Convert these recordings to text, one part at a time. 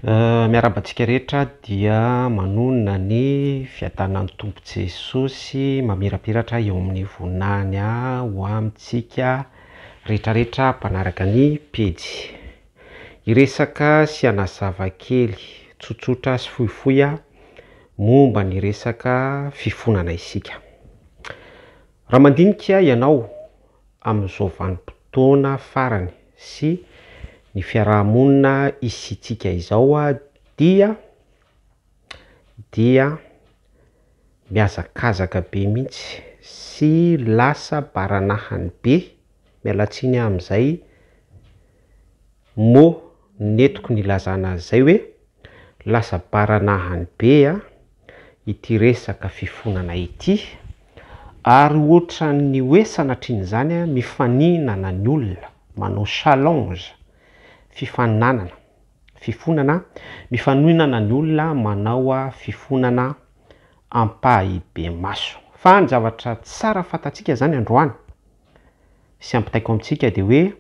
Miarahaba antsika rehetra dia manonona ny fiadanan'ny Tompo Jesosy mamirapiratra eo amin'ny voninahiny ho amintsika rehetrarehetra mpanaraka ny pejy. Hiresaka sy hanazava kely tsotsotra sy fohifohy momba ny resaka fifonana isika. Raha mandinika ianao amin'izao vanim-potoana farany sy ny fiaraha-monina isiantsika izao dia dia mihazakazaka be mihitsy sy lasa baranahany be, miala tsiny aho amin'izay mot nentiko nilazana an'izay hoe lasa baranahany be ity resaka fifonana ity ary ohatran'ny hoe sanatrian'izany mifaninana ny olona, manao challenge, fifaninanana, fifonana, mifaninana ny olona manao fifonana ampahibemaso. Fa ny zavatra tsara fantatsika zany androany sy ampitaiko amintsika dia hoe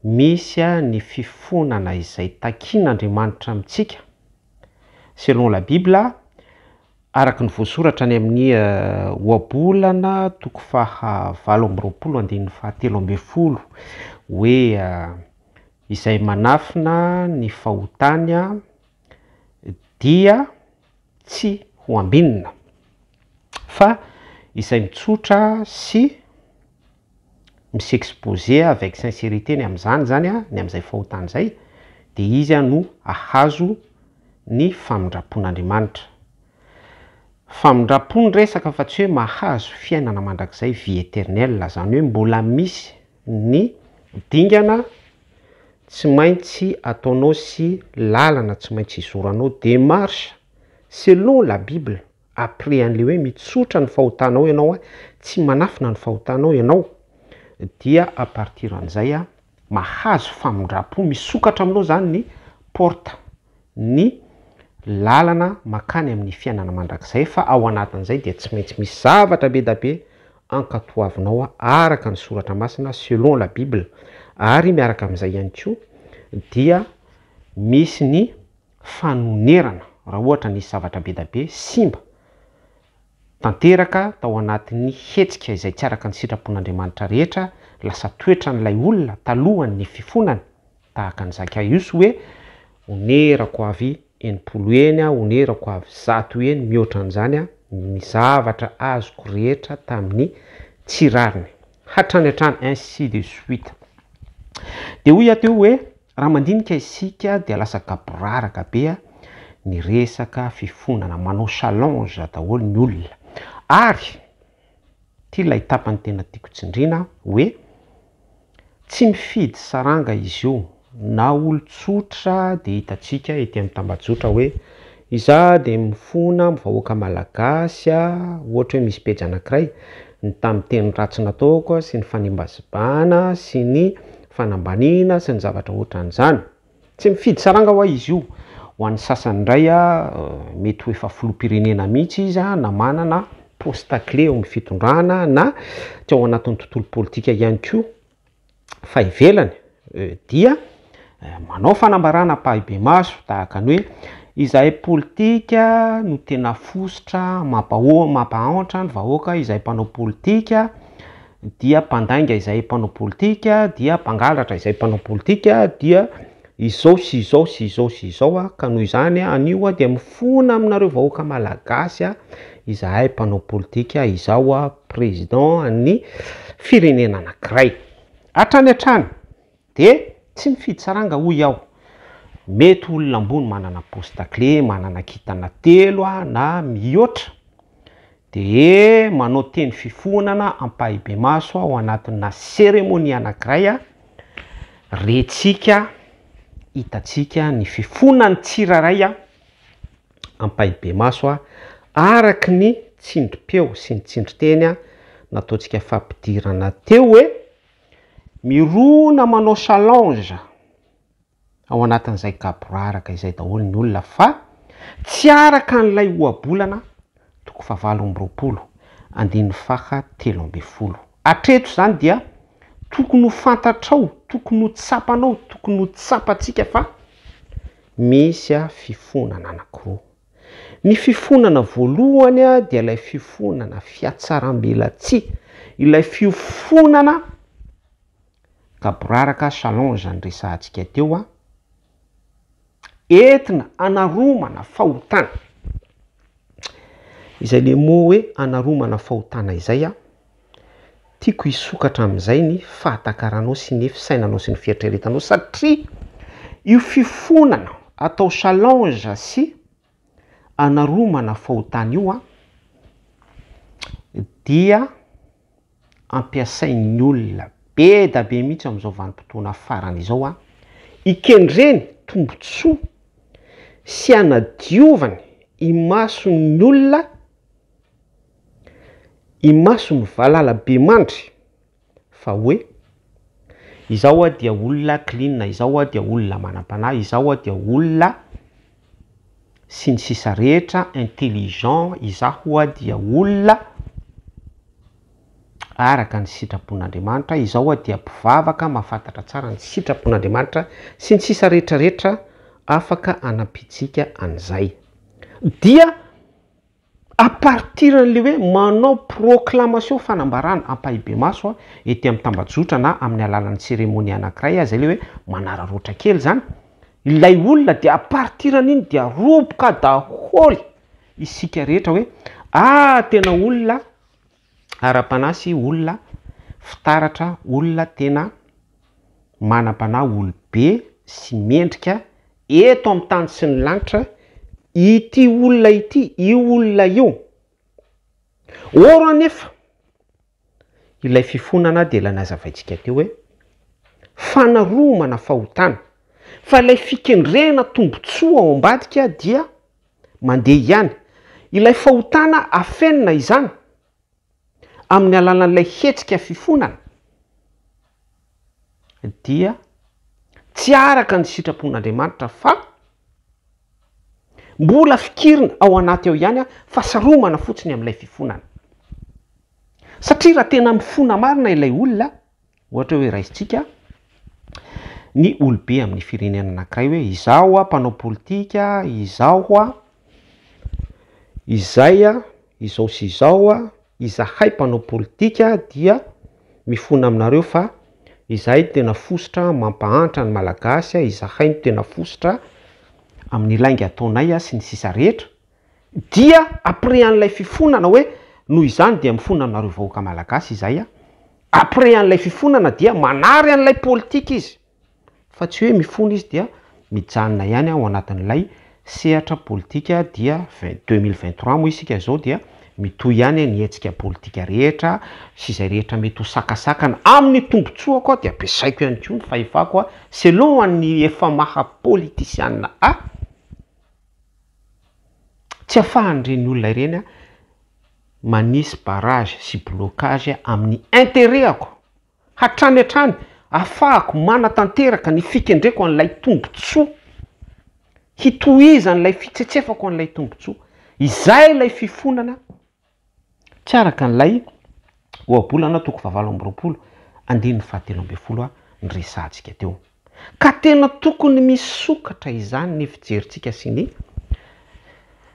misy ny fifonana izay takian'Andriamanitra amintsika selon la bible araka ny voasoratra any amin'ny ohabolana toko faha 28 andininy faha 13 hoe izay manafina ny fahotany dia tsy ho ambinina fa izay mitsotra sy mi-s'exposer avec sincérité ny amin'izany zany ny amin'izay fahotany izay dia izy no ahazo ny famindram-pon'Andriamanitra. Famindram-po ny resaka fa tsy hoe mahazo fiainana mandrakizay vie éternelle, zany hoe mbola misy ny dingana tsy maintsy ataonao sy lalana tsy maintsy izoranao, démarche selon la bible après an'le hoe mitsotra ny fahotanao ianao, tsy manafina ny fahotanao ianao dia à partir an'izay mahazo famindram-po, misokatra aminao zany ny porte, ny lalana makany amin'ny fiainana mandrakizay fa ao anatin'izay dia tsy maintsy misy zavatra be da be ankatoavinao araka ny soratra masina selon la bible ary miaraka amin'izay ihany koa dia misy ny fanonerana raha ohatra nisy zavatra be da be simba tanteraka tao anatin'ny hetsika izay tsy araka ny sitrapon'Andriamanitra rehetra lasa toetran'ilay olona talohan'ny fifonany tahaka ny Zakaiosy hoe onerako avy 60 eny, onerako avy 100 eny, mihoatra an'izany ny zavatra azoko rehetra tamin'ny tsy rariny hatrany hatrany ainsi de suite. Dia hoy aho teo hoe raha mandinika isika dia lasa gaboraraka be ny resaka fifonana, manao challenge daholo ny olona ary ity ilay tapany tena tiako tsindrina hoe tsy mifidy saranga izy io na olon-tsotra dia hitantsika ety amin'ny tambajotra hoe izaho dia mifona amin'ny vahoaka malagasy ohatra hoe misy pejy anankiray ny tamin'ny teny ratsy nataoko sy ny fanimbazibana sy ny fanambaniana sy ny zavatra ohatran'izany. Tsy mifidy saranga hoa izy io. Ho an'ny sasany indray mety ho efa filoham-pirenena mihitsy izy na manana poste clé eo amin'ny fitondrana na tsy ao anatin'ny tontolo politika ihany koa fa ivelany dia manao fanambarana ampahibemaso tahaka ny hoe izahay politika no tena fositra mampahantra ny vahoaka, izahay mpanao politika dia mpandainga, izahay mpanao politika dia mpangalatra, izahay mpanao politika dia izao sy izao sy izao sy izao ka noho izany anio dia mifona aminareo vahoaka malagasy izahay mpanao politika, izaho président ny firenena anankiray hatrany hatrany dia tsy mifidy saranga hoy aho. Mety olona ambony manana poste clé, manana kintana telo na mihoatra dia manao teny fifonana ampahibemaso ao anatina cérémonie anankiray rentsika hitantsika ny fifonan'ny tsirairay ampahibemaso araky ny tsindrim-peo sy ny tsindrin-teny nataontsika fampidirana teo hoe mirona manao challenge ao anatin'izay gaboraraka izay daholo ny olona fa tsy araka an'ilay ohabolana toko faha 28 andininy faha 13. Hatreto izany dia tokony ho fantatrao, tokony ho tsapanao, tokony ho tsapantsika fa Misy fifonana anankiroa. Ny fifonana voalohany dia ilay fifonana fihatsarambelatsihy, ilay fifonana gaboraraka challenge niresahantsika teo, entina hanaromana fahotana. Izay le mot hoe hanaromana fahotana izay, tiako hisokatra amin'izay ny fahatakaranao sy ny fisainanao sy ny fieritreretanao satria io fifonana atao challenge sy anaromana fahotana io dia ampiasain'ny olona be da be mihitsy amin'izao vanim-potoana farany izao an, ikendreny tombontsoa sy anadiovany imason'ny olona, imason'ny valala be mandry fa hoe izaho aho dia olona clean, izaho aho dia olona manam-panahy, izaho aho dia olona sy ny sisa rehetra, intelligent, izaho aho dia olona araka ny sitrapon'Andriamanitra, izaho aho dia mpivavaka mahafantatra tsara ny sitrapon'Andriamanitra sy ny sisa rehetra rehetra afaka hanampiantsika an'izay. Dia À partir an'le hoe manao proclamation fanambarana ampahibemaso ety amin'ny tambajotra na amin'ny alalan'ny cérémonie anankiray zay le hoe manararaotra kely zany, ilay olona dia à partir an'iny dia roboka daholo isika rehetra hoe ah tena olona ara-panahy sy olona fitaratra, olona tena manam-panahy, olobe sy mendrika Eto amin'ny tany sy ny lanitra, ity olona ity, io olona io. Or anefa, ilay fifonana dia ilay nazavaintsika teo hoe, fanaromana fahotana, fa ilay fikendrena tombontsoa ao ambadika dia mandeha ihany. Ilay fahotana afenina izany amin'ny alalan'ilay hetsika fifonana dia tsy araka ny sitrapon'Andriamanitra fa mbola fikirina ao anaty ao ihany fa saromana fotsiny amin'ilay fifonana. Satria raha tena mifona marina ilay olona, ohatra hoe raisintsika ny olobe amin'ny firenena anankiray hoe izaho aho mpanao politika, izaho aho izay aho, izao sy izao aho, izahay mpanao politika dia mifona aminareo fa izahay no tena fositra mampahantra ny Malagasy, izahay no tena fositra amin'ny lainga ataonay sy ny sisa rehetra, dia après an'ilay fifonana hoe noho izany dia mifona aminareo vahoaka Malagasy izahay, après an'ilay fifonana dia manary an'ilay politika izy. Fa tsy hoe mifona izy dia mijanona ihany ao anatin'ilay sehatra politika dia 2023 moa isika izao dia mitohy ihany ny hetsika politika rehetra sy izay rehetra mety ho sakasakana amin'ny tombotsoako aho dia ampiasaiko ihany koa ny fahefako aho selon an'ny efa maha politisiana ahy tsy afahan'ireny olona ireny manisy barrage sy blocage amin'ny intérêt-ako Hatrany hatrany ahafahako manatanteraka ny fikendreko an'ilay tombontsoa, hitohizan'ilay fitsetsefako an'ilay tombontsoa. Izay ilay fifonana tsy araka an'ilay ohabolana toko fahavalo amby 20 andininy fahatelo ambin'ny folo niresahantsika teo. Ka tena tokony misokatra izany ny fijerintsika sy ny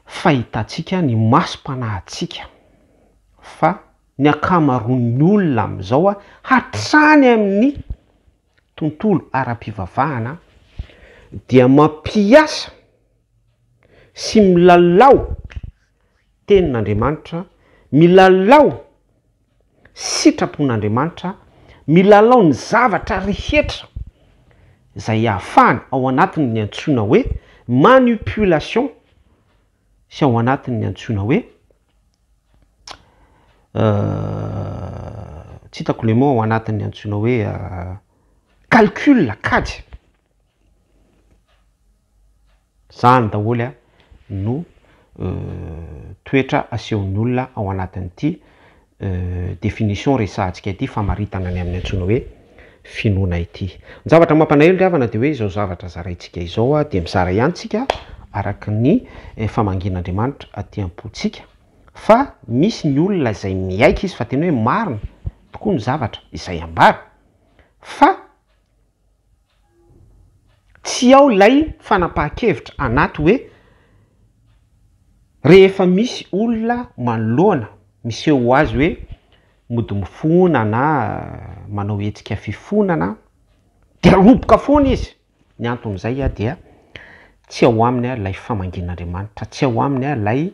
fahitantsika ny masom-panahintsika fa ny ankamaroan'ny olona amin'izao hatrany amin'ny tontolo ara-pivavahana dia mampiasa sy milalao tenin'Andriamanitra, milalao sitrapon'Andriamanitra, milalao ny zavatra rehetra izay ahafahany ao anatin'ny antsoina hoe manipulation sy ao anatin'ny antsoina hoe tsy hitako le mot ao anatin'ny antsoina hoe calcul, kajy. Zany daholo no toetra asehon'ny olona ao anatin'ity définition resahantsika ity, famaritana ny amin'ny antsoina hoe finoana ity. Ny zavatra mampalahelo ry havana dia hoe izao zavatra zaraintsika izao dia mizara ihany tsika araka ny famangian'Andriamanitra aty am-pontsika fa misy ny olona izay miaiky izy fa tena hoe marina tokoa ny zavatra izay ambara fa. Tsy ao ilay fanapahan-kevitra anaty hoe rehefa misy olona manoloana miseho ho azy hoe mody mifona na manao hetsika fifonana dia roboka foana izy. Ny anton'izay dia tsy ao aminy ilay famangian'Andriamanitra, tsy ao aminy ilay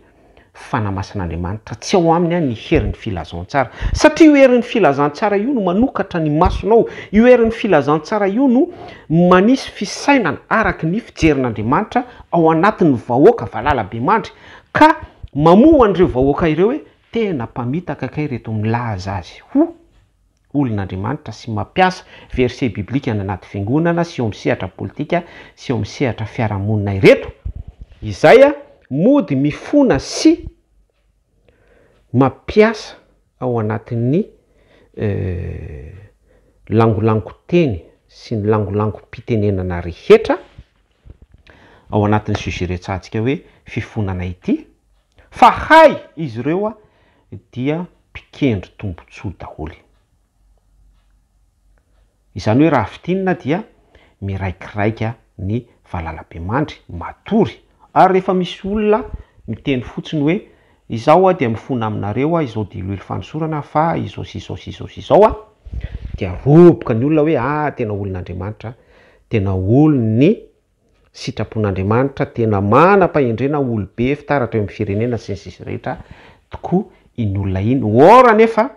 fanamasin'Andriamanitra, tsy ao aminy ny herin'ny filazantsara. Satria io herin'ny filazantsara io no manokatra ny masonao, io herin'ny filazantsara io no manisy fisainana araka ny fijerin'Andriamanitra ao anatin'ny vahoaka valalabemandry, ka mamoha an'ireo vahoaka ireo hoe tena mpamitaka kay ireto milaza azy ho olon'Andriamanitra sy mampiasa verset biblique any anaty fiangonana sy eo amin'ny sehatra politika sy eo amin'ny sehatra fiarahamonina ireto, izay mody mifona sy mampiasa ao anatin'ny langolangon-teny sy ny langolangom-pitenenana rehetra ao anatin'ny sujet resahantsika hoe fifonana ity, fa hay izy ireo dia mpikendry tombontsoa daholo. Izany hoe raha fintinina dia miraikiraika ny valalabemandry, matory, ary rehefa misy olona miteny fotsiny hoe izaho aho dia mifona aminareo aho izao diloilo fanosorana fa izao sy izao sy izao sy izao aho, dia roboka ny olona hoe ah tena olon'Andriamanitra, tena olon'ny sitrapon'Andriamanitra, tena manam-pahendrena, olobe, fitaratra eo amin'ny firenena sy ny sisa rehetra tokoa iny olona iny. Or anefa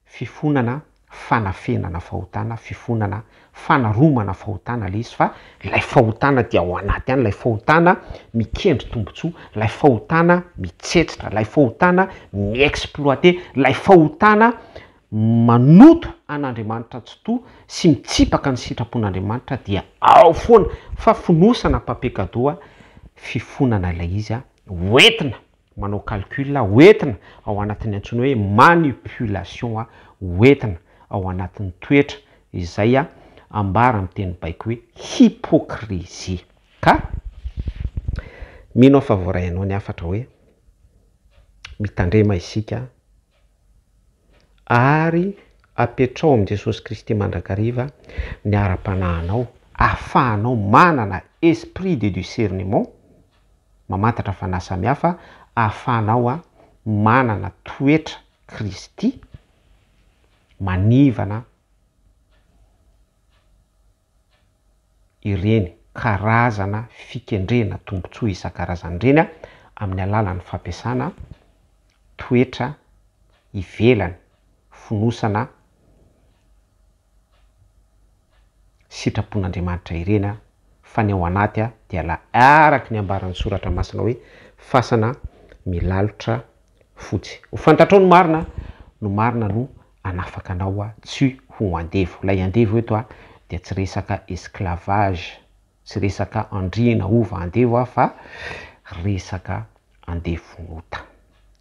fifonana fanafenana fahotana, fifonana fanaromana fahotana ilay izy fa ilay fahotana dia ao anaty any, ilay fahotana mikendry tombontsoa, ilay fahotana mitsetsitra, ilay fahotana mi-exploiter, ilay fahotana manoto an'Andriamanitra tsitoha sy mitsipaka ny sitrapon'Andriamanitra dia ao foana fa fonosana papier cadeau fifonana ilay izy hoentina manao calcul hoentina ao anatin'ny antsoina hoe manipulation hoentina ao anatin'ny toetra izay ambara amin'ny teny baiko hoe hypocrisie ka mino aho fa voaray anao ny hafatra hoe mitandrema isika ary apetrao amin'i Jesosy Kristy mandrakariva ny ara-panahinao ahafahanao manana esprit de discernement, mamantatra fanahy samihafa, ahafahanao manana toetra Kristy manivana ireny karazana fikendrena tombontsoa isan-karazany ireny amin'ny alalan'ny fampiasana toetra ivelany, fonosana sitrapon'Andriamanitra ireny fa ny ao anaty dia la araka ny ambaran'ny soratra masina hoe fasana milalotra fotsy. Ho fantatrao ny marina, no marina no hanafaka anao tsy ho andevo. Ilay andevo eto dia tsy resaka esclavage, tsy resaka andriana, hova, andevo fa resaka andevon'ota.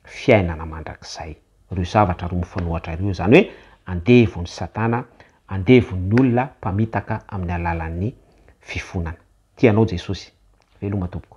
Fiainana mandrakizay. Ireo zavatra roa mifanohatra ireo, izany hoe andevon'i Satana, andevon'ny olona mpamitaka amin'ny alalan'ny fifonana. Tia anao Jesosy. Veloma tompoko.